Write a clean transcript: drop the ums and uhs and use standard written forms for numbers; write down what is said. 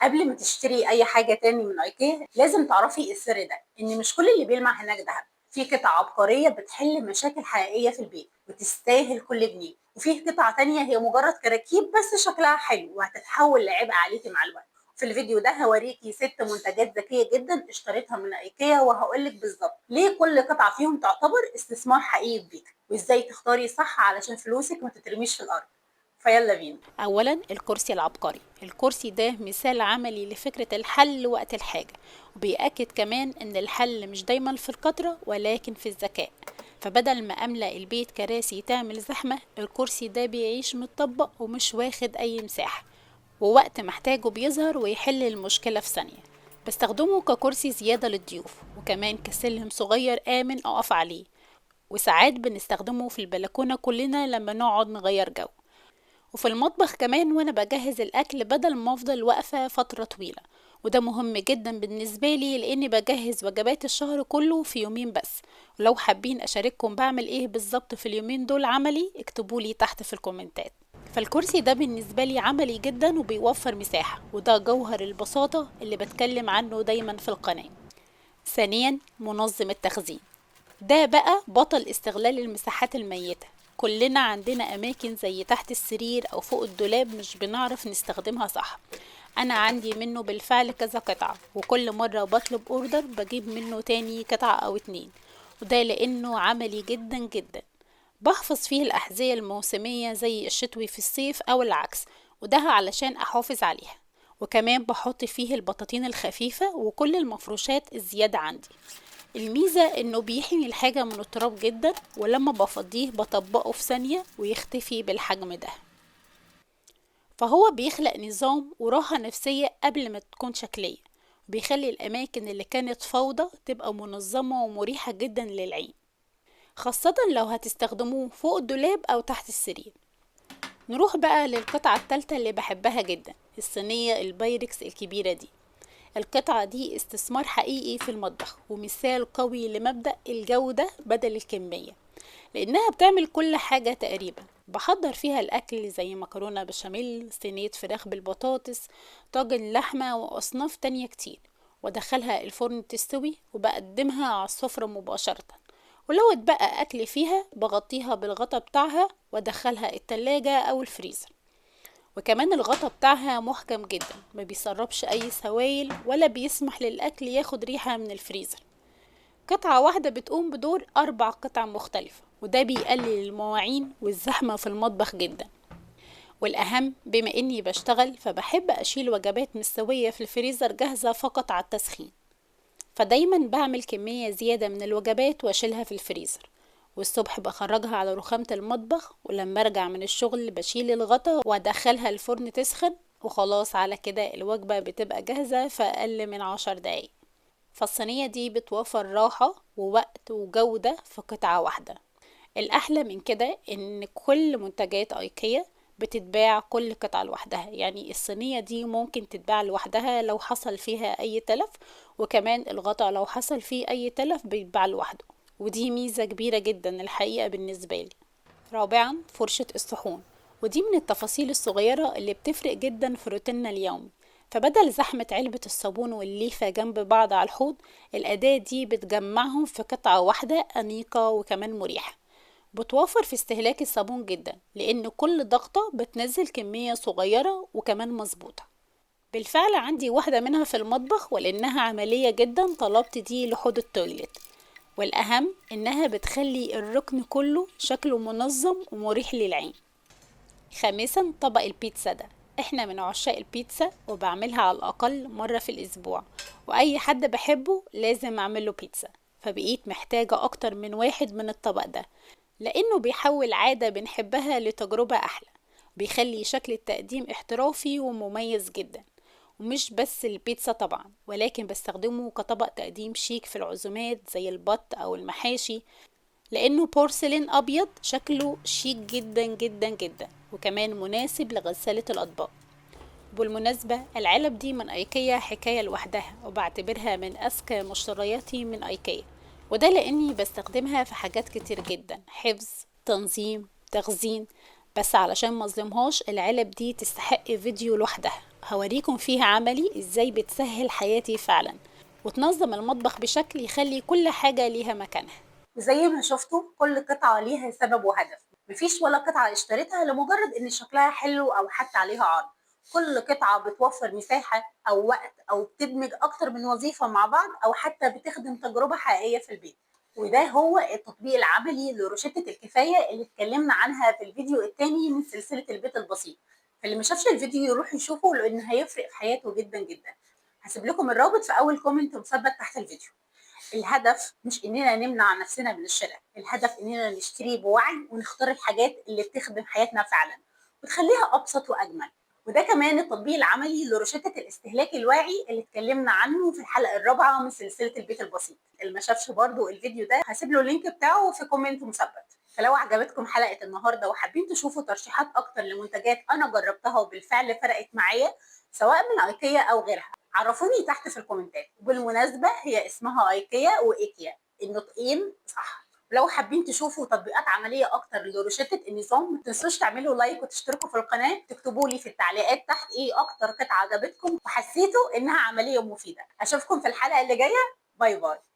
قبل ما تشتري اي حاجة تاني من ايكيا لازم تعرفي السر ده، ان مش كل اللي بيلمع هناك دهب. في قطع عبقرية بتحل مشاكل حقيقية في البيت وتستاهل كل جنيه، وفيه قطع تانية هي مجرد كراكيب بس شكلها حلو وهتتحول لعبء عليكي مع الوقت. في الفيديو ده هوريكي 6 منتجات ذكية جدا اشتريتها من ايكيا، وهقولك بالظبط ليه كل قطعه فيهم تعتبر استثمار حقيقي في بيتك، وازاي تختاري صح علشان فلوسك ما تترميش في الارض. فيلا بينا. اولا الكرسي العبقري. الكرسي ده مثال عملي لفكرة الحل وقت الحاجة، وبيأكد كمان ان الحل مش دايما في الكترة ولكن في الذكاء. فبدل ما املأ البيت كراسي تعمل زحمة، الكرسي ده بيعيش متطبق ومش واخد اي مساحة، ووقت محتاجه بيظهر ويحل المشكلة في ثانية. بستخدمه ككرسي زيادة للضيوف، وكمان كسلم صغير آمن أقف عليه، وساعات بنستخدمه في البلكونة كلنا لما نقعد نغير جو، وفي المطبخ كمان وانا بجهز الاكل بدل ما افضل واقفة فترة طويلة. وده مهم جدا بالنسبة لي لاني بجهز وجبات الشهر كله في يومين بس. ولو حابين اشارككم بعمل ايه بالظبط في اليومين دول عملي، اكتبولي تحت في الكومنتات. فالكرسي ده بالنسبة لي عملي جدا وبيوفر مساحة، وده جوهر البساطة اللي بتكلم عنه دايما في القناة. ثانيا منظم التخزين. ده بقى بطل استغلال المساحات الميتة. كلنا عندنا أماكن زي تحت السرير أو فوق الدولاب مش بنعرف نستخدمها صح. أنا عندي منه بالفعل كذا قطعة، وكل مرة بطلب order بجيب منه تاني قطعة أو 2، وده لأنه عملي جدا جدا. بحفظ فيه الأحذية الموسمية زي الشتوي في الصيف أو العكس، وده علشان أحافظ عليها. وكمان بحط فيه البطاطين الخفيفة وكل المفروشات الزيادة عندي. الميزة انه بيحمي الحاجة من التراب جدا، ولما بفضيه بطبقه في ثانية ويختفي بالحجم ده. فهو بيخلق نظام وراحة نفسية قبل ما تكون شكلية، وبيخلي الأماكن اللي كانت فوضى تبقى منظمة ومريحة جدا للعين، خاصة لو هتستخدموه فوق الدولاب أو تحت السرير. نروح بقى للقطعة الثالثة اللي بحبها جدا، الصينية البايركس الكبيرة دي. القطعة دي استثمار حقيقي في المطبخ، ومثال قوي لمبدأ الجودة بدل الكمية، لأنها بتعمل كل حاجة تقريبا. بحضر فيها الأكل زي مكرونة بشاميل، صينية فراخ بالبطاطس، طاجن لحمة، وأصناف تانية كتير، وأدخلها الفرن تستوي وبقدمها على السفرة مباشرة. ولو اتبقى أكل فيها بغطيها بالغطا بتاعها وأدخلها التلاجة أو الفريزر. وكمان الغطا بتاعها محكم جدا، ما بيسربش اي سوائل ولا بيسمح للاكل ياخد ريحة من الفريزر. قطعة واحدة بتقوم بدور 4 قطع مختلفة، وده بيقلل المواعين والزحمة في المطبخ جدا. والاهم بما اني بشتغل فبحب اشيل وجبات مستوية في الفريزر جاهزة فقط على التسخين، فدايما بعمل كمية زيادة من الوجبات واشيلها في الفريزر، والصبح بخرجها على رخامة المطبخ، ولما ارجع من الشغل بشيل الغطا وادخلها الفرن تسخن، وخلاص على كده الوجبة بتبقى جاهزة في اقل من 10 دقايق. فالصينية دي بتوفر راحة ووقت وجودة في قطعة واحدة. الأحلى من كده إن كل منتجات ايكيا بتتباع كل قطعة لوحدها، يعني الصينية دي ممكن تتباع لوحدها لو حصل فيها أي تلف، وكمان الغطا لو حصل فيه أي تلف بيتباع لوحده، ودي ميزة كبيرة جدا الحقيقة بالنسبة لي. رابعا فرشة الصحون، ودي من التفاصيل الصغيرة اللي بتفرق جدا في روتيننا اليومي. فبدل زحمة علبة الصابون والليفة جنب بعض على الحوض، الأداة دي بتجمعهم في قطعة واحدة أنيقة وكمان مريحة. بتوفر في استهلاك الصابون جدا، لأن كل ضغطة بتنزل كمية صغيرة وكمان مظبوطة. بالفعل عندي واحدة منها في المطبخ، ولأنها عملية جدا طلبت دي لحوض التويليت. والأهم إنها بتخلي الركن كله شكله منظم ومريح للعين. خامسا طبق البيتزا ده، احنا من عشاق البيتزا وبعملها على الأقل مرة في الأسبوع، وأي حد بحبه لازم أعمله بيتزا، فبقيت محتاجة أكتر من واحد من الطبق ده، لأنه بيحول عادة بنحبها لتجربة أحلى، بيخلي شكل التقديم احترافي ومميز جدا. ومش بس البيتزا طبعا، ولكن بستخدمه كطبق تقديم شيك في العزومات زي البط أو المحاشي، لأنه بورسلين أبيض شكله شيك جدا جدا جدا، وكمان مناسب لغسالة الأطباق. بالمناسبة العلب دي من ايكيا حكاية لوحدها، وبعتبرها من أذكى مشترياتي من ايكيا، وده لأني بستخدمها في حاجات كتير جدا، حفظ، تنظيم، تخزين. بس علشان ما اظلمهاش العلب دي تستحق فيديو لوحدها. هوريكم فيها عملي ازاي بتسهل حياتي فعلا وتنظم المطبخ بشكل يخلي كل حاجة ليها مكانها. وزي ما شفتوا كل قطعة ليها سبب وهدف، مفيش ولا قطعة اشتريتها لمجرد ان شكلها حلو او حتى عليها عرض. كل قطعة بتوفر مساحة او وقت او بتدمج اكتر من وظيفة مع بعض او حتى بتخدم تجربة حقيقية في البيت. وده هو التطبيق العملي لروشتة الكفاية اللي اتكلمنا عنها في الفيديو الثاني من سلسلة البيت البسيط. فاللي ما شافش الفيديو يروح يشوفه لان هيفرق في حياته جدا جدا. هسيب لكم الرابط في اول comment مثبت تحت الفيديو. الهدف مش اننا نمنع نفسنا من الشراء، الهدف اننا نشتري بوعي ونختار الحاجات اللي بتخدم حياتنا فعلا وتخليها ابسط واجمل. وده كمان التطبيق العملي لروشتة الاستهلاك الواعي اللي اتكلمنا عنه في الحلقة الرابعة من سلسلة البيت البسيط. اللي ما شافش برضو الفيديو ده هسيب له ال link بتاعه في comment مثبت. فلو عجبتكم حلقة النهاردة وحابين تشوفوا ترشيحات أكتر لمنتجات أنا جربتها وبالفعل فرقت معايا سواء من ايكيا أو غيرها، عرفوني تحت في الكومنتات. وبالمناسبة هي اسمها ايكيا وايكيا، النطقين صح. ولو حابين تشوفوا تطبيقات عملية اكتر لروشتة النظام ما تنسوش تعملوا like وتشتركوا في القناة، تكتبوا لي في التعليقات تحت ايه اكتر قطعة عجبتكم وحسيتوا انها عملية ومفيدة. اشوفكم في الحلقة اللي جاية. bye bye.